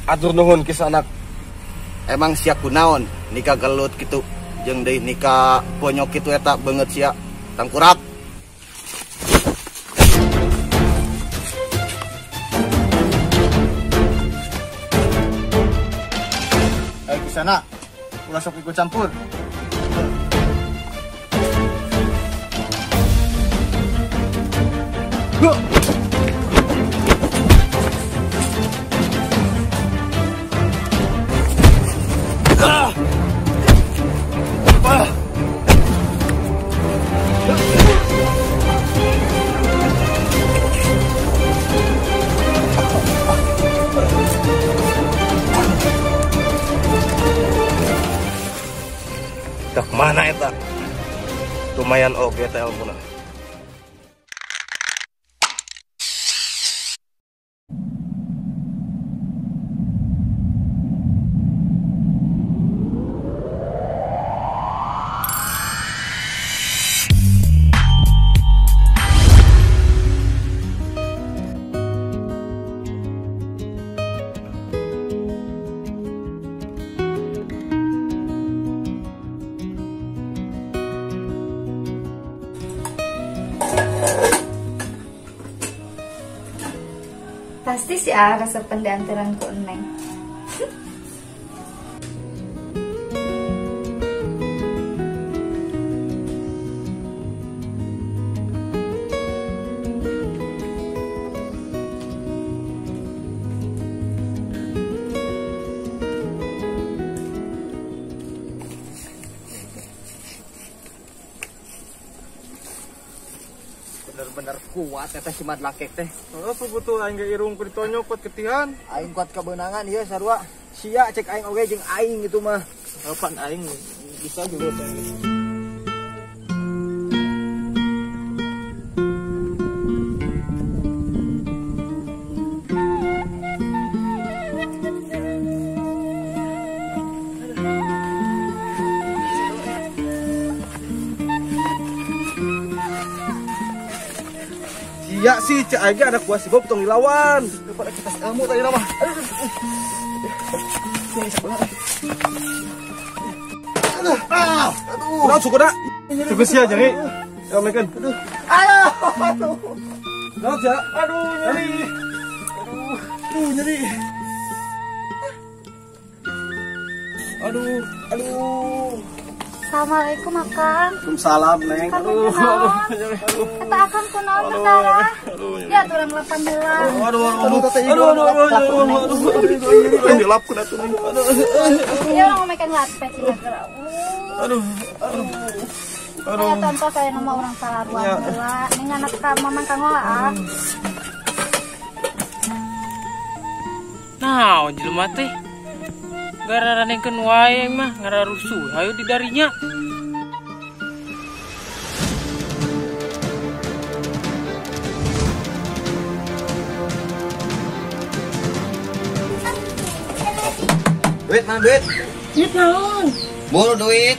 Atur nuhun kisanak. Emang sia kunaon nikah gelut kitu jeung deui nikah ponyok kitu eta beungeut sia tangkurap. Ayo kisanak, ulah sok ikut campur. Dak mana eta? Lumayan oge teh ilmuna. Pasti si A resepen diantaran ku Neng. Bener-bener kuat eta si Madlakek teh. Heeh, pugutu aing ge irung ku ditonyok kuat ketihan. Aing kuat kebenangan ieu sarua. Sia cek aing oge jeung aing gitu mah. Pan aing bisa juga teh. Iya sih, cek aja ada kuas si Bob tong dilawan. Daripada kita ilmu tadi nama. Aduh. Ini sebelah. Aduh. Ah, aduh. Kunaon sukuna? Suku sia jari. Ya mekeun. Aduh. Aduh. Naon sia? Aduh, nyeri. Aduh, aduh nyeri. Aduh, aduh. Assalamualaikum Akang. Waalaikumsalam Neng. Aduh, aduh, aduh. Eta Akang kunaon berdarah? Ya aturan 18. Aduh, aduh, aduh, aduh, aduh, aduh, aduh. Dilapkeun atuh Neng. Aduh. Ya urang ngomekeun latpek cenah geura. Aduh, aduh. Aduh. Aya contoh saya nama urang salaruan heula. Ning anak ka mamang kang ah. Naon jelema teh? Gara-gara wae mah ngararusuh hayu di darinya. Duit mana duit? Duit naon? Buru duit.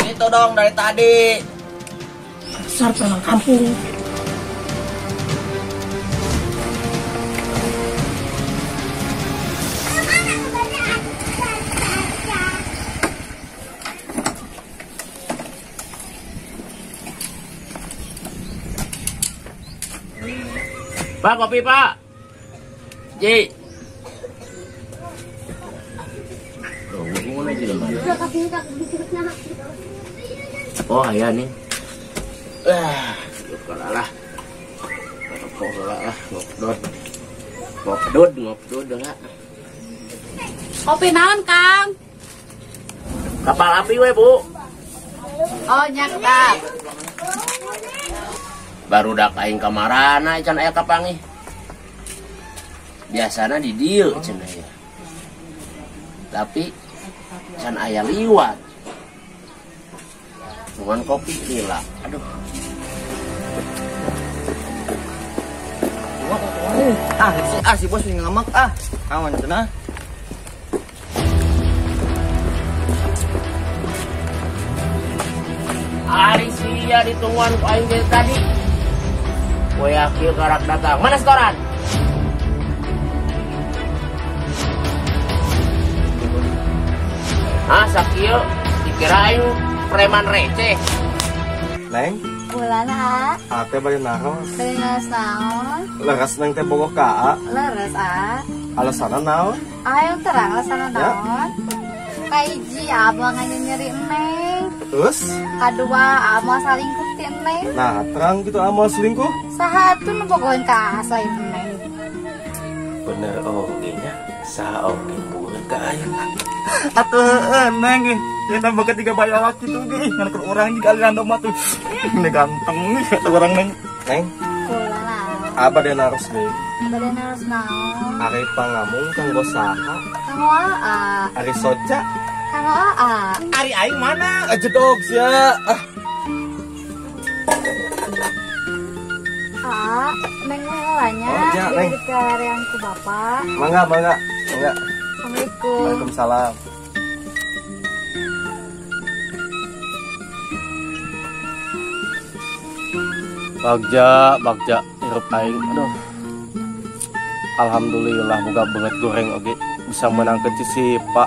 Itu dong dari tadi. Besar preman kampung. Pak, kopi Pak. Ji. Oh, iya nih. Ah, lah. Lah, ngopdot. Ngopdot, ngopdot lah. Kopi naon, Kang? Kapal api we, Bu. Oh, nyakap. Barudak aing kamarana can aya kapanggih. Biasana di dieu cenah ya. Tapi can aya liwat. Cuman kopi lila. Aduh. Ah, si bos ngamak ah. Awan cenah. Ari sia ditungguan ku aing dari tadi. Poe kieu karak datang. Mana setoran? Ah, sakieu dikira aing preman receh. Neng? Bulan A. Ate bade naros. Bade naros naon? Leres neng teh bogoh ka A. Leres A. Alasanna naon? Ayo terang alasanna naon? Kahiji A moal nganyeri neng. Terus? Kadua A moal salingkuh ti neng. Nah, terang gitu A moal selingkuh. Saha atuh nu bogoheun ka A selain neng? Bener oge nya, saha oge bogoheun ka aing. Atuh heueuh neng, eta boga tiga bayawak kitu ge, ngan keur urang juga aliran domba tuh. Ini ganteng kata urang neng. Neng. Kula lah. Aba de naros deui. Bade naros naon? Ari pangamung kanggo saha? Kanggo aa. Ari soca? Kanggo aa. Ari aing mana? Jedog sia. Ah. Aa, neng mah heula nya. Oh, ya, neng. Di kareang ku bapak. Mangga, mangga. Mangga. Assalamualaikum. Waalaikumsalam. Bagja, bagja hirup aing. Aduh. Alhamdulillah boga beungeut goreng oge bisa menangkeun si Sipa.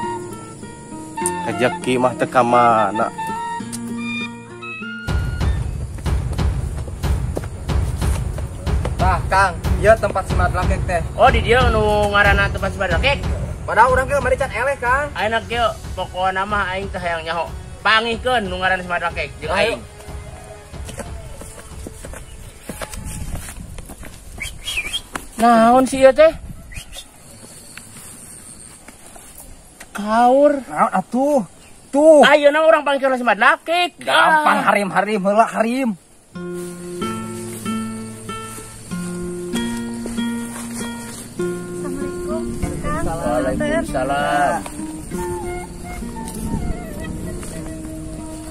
Rezeki mah teu ka mana. Tah, Kang, ieu tempat si Madlakek teh. Oh, di dieu nu ngaranna tempat si Madlakek. Padahal urang ge kamari can eleh, Kang. Ayeuna kieu pokona mah aing teh hayang nyaho. Pangihkeun nu ngaranna si Madlakek jeung aing. Naon sih ieu teh? Kaur. Naon atuh? Tuh. Ayeuna urang panggil si Madlakek. Gampang harim-harim heula harim. Assalamualaikum. Kang. Waalaikumsalam.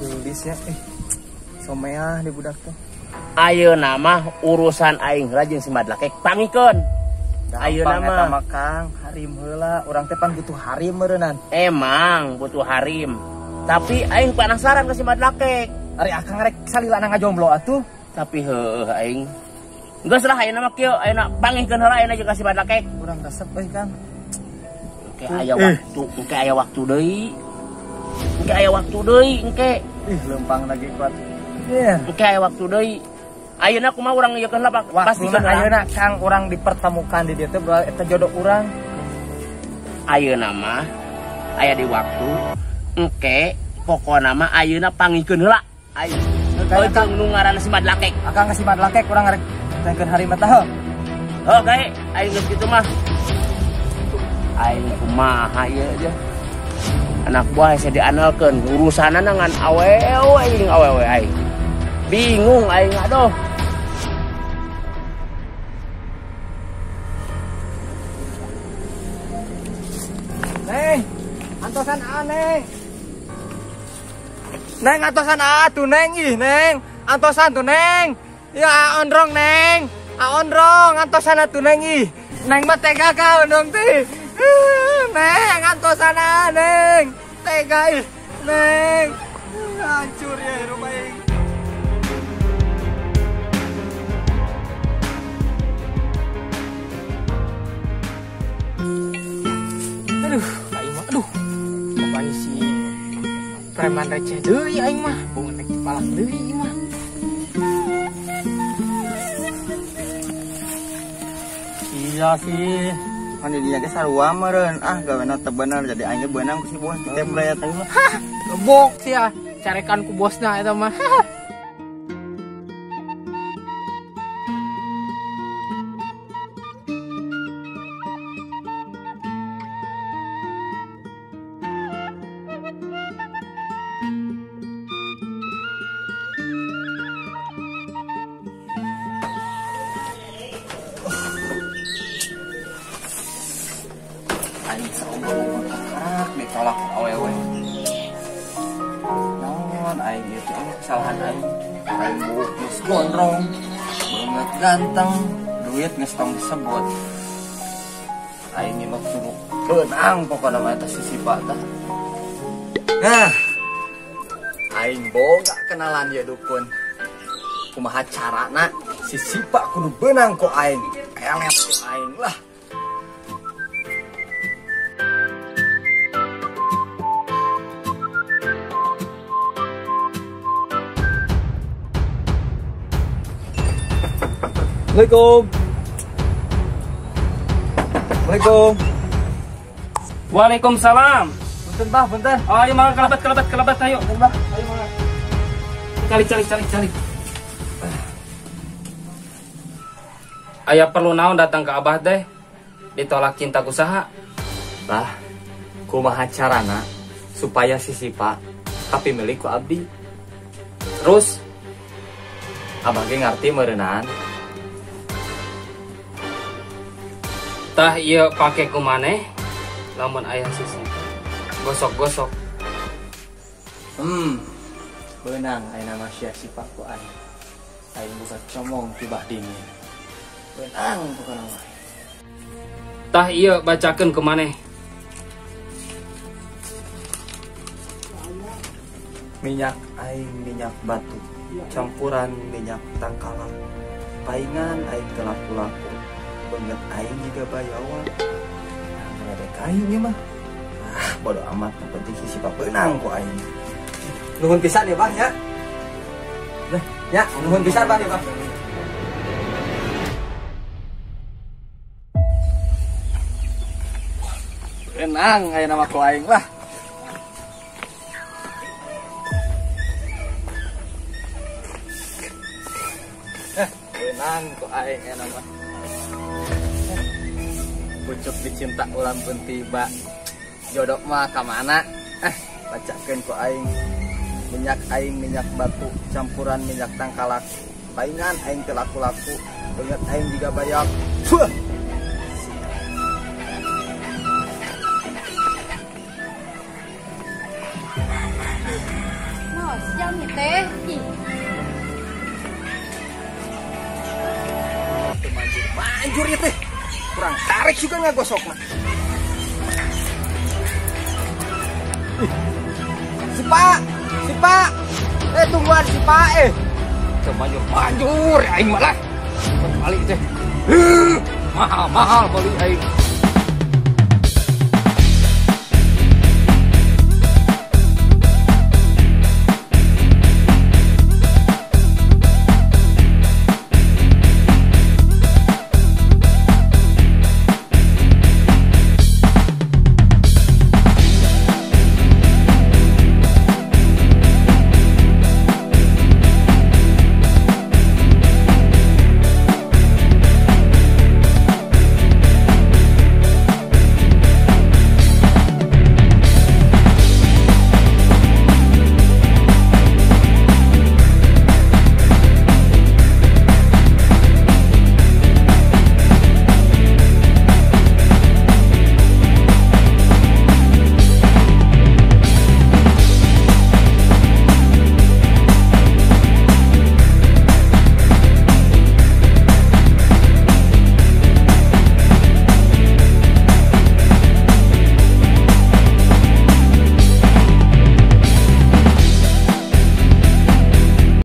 Tulis ya, someah di budak teh. Ayeuna mah urusan aing heula jeung si Madlakek pangikeun. Ayeuna mah eta mah Kang, harim heula. Urang teh pan butuh harim meureunnan. Emang butuh harim. Tapi aing penasaran ka si Madlakek. Ari akang rek salilana ngajomblo atuh. Tapi heueuh aing. Geus lah ayeuna mah kieu, ayeuna pangikeun heula ayeuna jeung ka si Madlakek. Urang resep euy Kang. Engke aya waktu, engke aya waktu deui. Engke aya waktu deui engke. Ih leumpang lagi kuat. Yeah. Engke aya waktu deui. Ayeuna kumaha urang ieu heula pastikeun ayeuna Kang urang dipertemukan di dieu teh berarti eta jodoh urang. Ayeuna mah aya di waktu engke pokona mah ayeuna pangikeun heula. Ayeuna jeung nu ngaranna si Madlakek. Akang ka si Madlakek urang rek tengkeun hari mah tah. Heuh gae aing geus kitu mah. Aing kumaha ieu aja. Anak buah hese diandalkeun urusanana ngan awewe jeung awewe aing. Bingung aing aduh. Neng, antosan A neng. Neng antosan A tuh neng ih neng. Antosan tuh neng. Ya ondrong neng. A ondrong antosan atuh neng ih. Neng mah tega ka ondrong teh. Neng antosan A neng. Tega ih neng. Hancur ya hirup aing. Aduh, aing mah aduh. Pokoknya si preman receh deui aing mah, bunga nek dipalak deui mah. Iya sih. Kan di dinya ge sarua meureun. Ah, gawena teu bener jadi aing ge beunang ku si bos ditemplet. Hah, gebok sia. Carekan ku bosna eta mah. Aing saumur-umur kakarak ditolak ku awewe. Naon aing ieu teh kesalahan aing. Aing buuk geus gondrong, beungeut ganteng, duit geus tong disebut. Aing ieu mah kudu beunang pokona mah eta si Sipa tah. Nah, aing boga kenalan ieu dukun. Kumaha carana Si Sipa kudu benang ku aing. Pelet ku aing lah. Assalamualaikum. Assalamualaikum. Waalaikumsalam. Punten bah, punten. Oh, ayo mangga kalabat kalabat kalabat ayo. Punten bah, ayo mangga. Calik calik calik calik. Aya perlu naon datang ke abah teh? Ditolak cinta ku saha? Bah, kumaha carana supaya si Sipa tapi milik ku abdi. Terus abah ge ngarti meureunaan. Tah ieu pake ku maneh lamun aya si Sipa. Gosok-gosok. Beunang ayeuna mah sia Sipa ku aing. Aing buka comong tibah dingin. Benang bukan nama. Tah iya bacakan ke maneh. Minyak aing minyak batu, campuran minyak tangkalak. Paingan aing telaku-laku, banget aing juga bayawa. Nah, ada kayu nih mah. Ah, bodo amat, yang penting si Sipa benang ku aing. Nuhun pisan ya, Bang ya. Nah, ya, nuhun pisan Bang ya, Bang. Benang aya nama ku aing lah. Benang ku aing aya nama. Pucuk dicinta ulang pun tiba. Jodoh mah ka mana? Bacakeun ku aing. Minyak aing minyak batu, campuran minyak tangkalak. Paingan aing teu laku-laku, beungeut aing juga bayak. Fuh. Teh. Manjur ya teh. Kurang tarik juga nggak gosok mah. Sipa, Sipa. Tungguan Sipa eh. Manjur, manjur aing malah. Balik teh. Mahal, mahal beli aing.